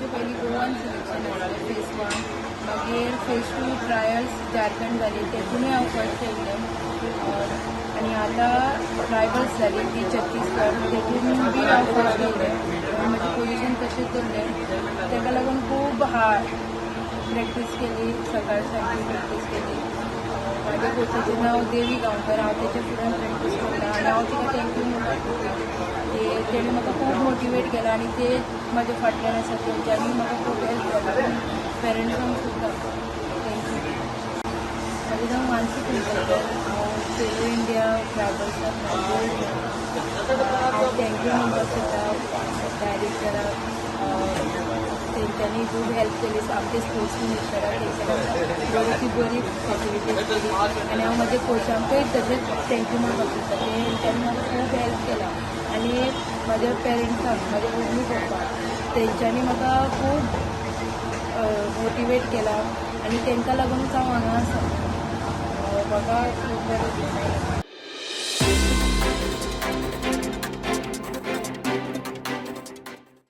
आमचें पयलीं गोवान सिलेक्शन आसलें फेज 1, मागीर फेज 2 ट्रायल्स झारखंड जाली, तेतूनय हांव फर्स्ट येयलें. आनी आतां ट्रायबल्स जाली ती छत्तीसगड, तेतून बी हांव फर्स्ट येयलें. म्हजें पोजिशन तशेंच उरलें. ताका लागून खूब हार्ड प्रॅक्टीस केली, सकाळ सारकी प्रॅक्टीस केली. म्हाज्या कोचाचें नांव देवी गांवकर. हांव तेच्या फुड्यान प्रॅक्टीस करता आनी हांव तिका thank you म्हणपाक सोदता. ते तेणें म्हाका खूब मोटिवेट केलां आनी ते म्हाज्या फाटल्यान आसा, तेंच्यांनी म्हाका खूब हेल्प जाला. पेरंट्सांक सुद्दां thank you. म्हाजें नांव मानसी कुंकळकर. हांव खेलो इंडिया ट्रायबल्साक गोल्ड. हांव thank you म्हणपाक सोदता डायरेक्टराक, तेंच्यांनी खूब हेल्प केली. आमचे स्पोर्ट्स मिनिस्टराक, तेंच्यांनी बरी बरी फॅसिलिटीज दिली. आनी हांव म्हज्या कोचांकय तशेंच thank you म्हणपाक सोदता, तेंच्यांनी म्हाका खूब हेल्प केला. आनी म्हाज्या पेरंट्सांक, म्हाज्या मम्मी पप्पा, तेंच्यांनी म्हाका खूब मोटिवेट केला आनी तांकां लागूनच हांव हांगा आसा. म्हाका खूब बरें दिसता.